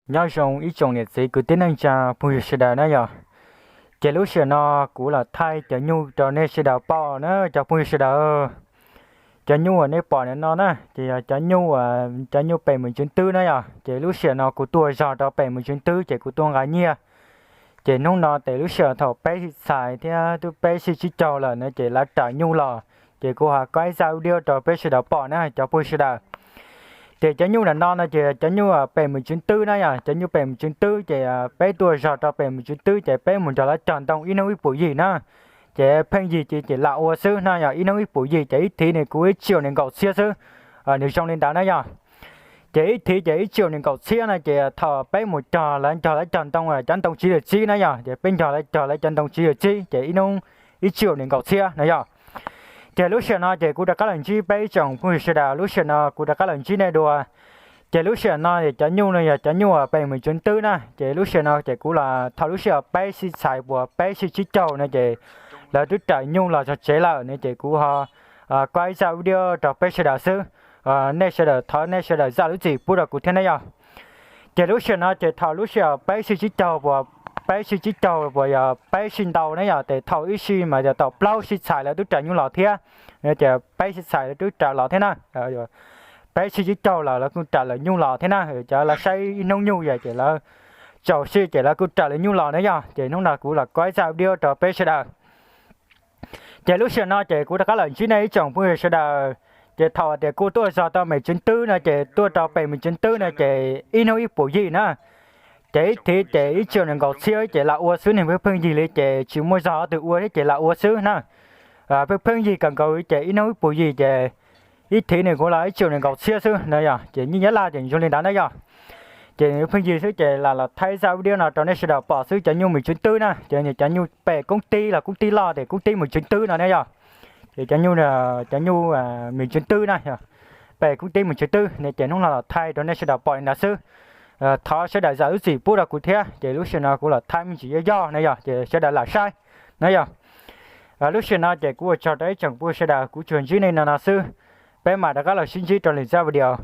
Nyob zoo ib tsoom niam txiv kwv tij neej tsa phooj ywg sawv daws na yog. Ces lub sij hawm no kuv los thaij cov nyuj rau nej sawv daws pom na cov phooj ywg sawv daws. Cov nyuj uas nej pom ntawm no na ces yog cov nyuj, cov nyuj pem Mws Tswv Twb na yog. Ces lub sij hawm no kuv tuaj zog rau pem Mws Tswv Twb ces kuv tuaj nqa nyiaj. Ces hnub no ces lub sij hawm thaum peb sij txhais thiab twb peb sij tsib caug lawm no ces lawv rawm nyuj los. Ces kuv ho kuaj zaj video rau peb sawv daws pom na cov phooj ywg sawv daws. Ces cov nyuj ntawm no no ces cov nyuj pem Mws Tswv Twb na yog, cov nyuj pem Mws Tswv Twb ces peb tuaj zog rau pem Mws Tswv Twb ces peb mus nrog lawv cog ntoo ib hnub ib puas yig na. Ces pheej yig ces lam ua xwb na yog, ib hnub ib puas yig ces ib thiv ne kuv ib tsiaum nees nkaum txhiab xwb. Nws zoo li ntawd na yog. Ces ib thiv ces ib tsiaum nees nkaum txhiab na ces thaum peb mus cog lawv, nrog lawv cog ntoo cov ntoo tsiv lawm txib na yog, ces peb nrog lawv cog lawv cov ntoo tsiv lawm txib ces ib hnub ib tsiaum nees nkaum txhiab na yog. Ces lub sij hawm no ces kuv rov qab los ntsib peb ib tsoom phooj ywg sawv daws, lub sij hawm no kuv rov qab los ntsib nej dua. Ces lub sij hawm no cov nyuj no yog cov nyuj pem Mws Tswv Twb na, ces lub sij hawm no ces kuv los thaum lub sij hawm peb sij txhais puas peb sij tsib caug no ces lawv twb rawm nyuj los txog tsev lawm no ces kuv ho kuaj zaj video rau peb sawv daws xwb. Nej sawv daws thov nej sawv daws zam lub txim pub rau kuv thiab na yog. Ces lub sij hawm no ces thaum lub sij hawm peb sij tsib caug puas, peb sij tsib caug puas yog peb sij ntau na yog, ces thaum ib sij mas yog thaum plaub sij txhais lawv twb rawm nyuj los thiab. Ces peb sij txhais lawv twb rawm los thiab na. Peb sij tsib caug lawm lawv kuj rawm lawv nyuj los thiab na, cov lawv saib ib hnub nyuj yog ces lawv tsaus sij ces lawv kuj rawm lawv nyuj los na yog. Ces hnub no kuv los kuaj zaj video rau peb sawv daws. Ces lub sij hawm no ces kuv rov qab los ntsib nej ib tsoom phooj ywg sawv daws. Ces thaum tias kuv tuaj zog tau Mws Tswv Twb no ces tuaj rau pem Mws Tswv Twb no ces ib hnub ib puas yig na. Ces ib thiv ces ib tsiaum nees nkaum txhiab ces lam ua xwb, nws pheej yig li ces tsis muaj zog twg ua thiab ces lam ua xwb na. Pheej pheej yig kawg nkaus ces ib hnub ib puas yig ces ib thiv nws kuv los ib tsiaum nees nkaum txhiab xwb na yog. Ces nyiaj Nyab Laj ces zoo li ntawd na yog. Ces nws pheej yig xwb ces lam los thaij zaj video no rau nej sawv daws pom xwb, cov nyuj Mws Tswv Twb na, ces cov nyuj pem koob tib los koob tib loj ces koob tib Mws Tswv Twb no na yog. Ces cov nyuj, cov nyuj Mws Tswv Twb na yog, pem koob tib Mws Tswv Twb ne ces hnub no los thaij rau nej sawv daws pom li ntawd xwb. Thov sawv daws zam lub txim pub rau kuv thiab, ces lub sij hawm no kuv los thaij me ntsis yog yog na yog ces sawv daws lam saib na yog. Lub sij hawm no ces kuv ua tsaug rau ib tsoom phooj ywg sawv daws, kuv tsuas ntsib nej no no xwb. Peb mam rov qab los sib ntsib rau lwm zaj video.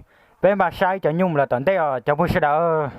Peb mam saib cov nyuj mus lawm tom ntej os cov phooj ywg sawv daws.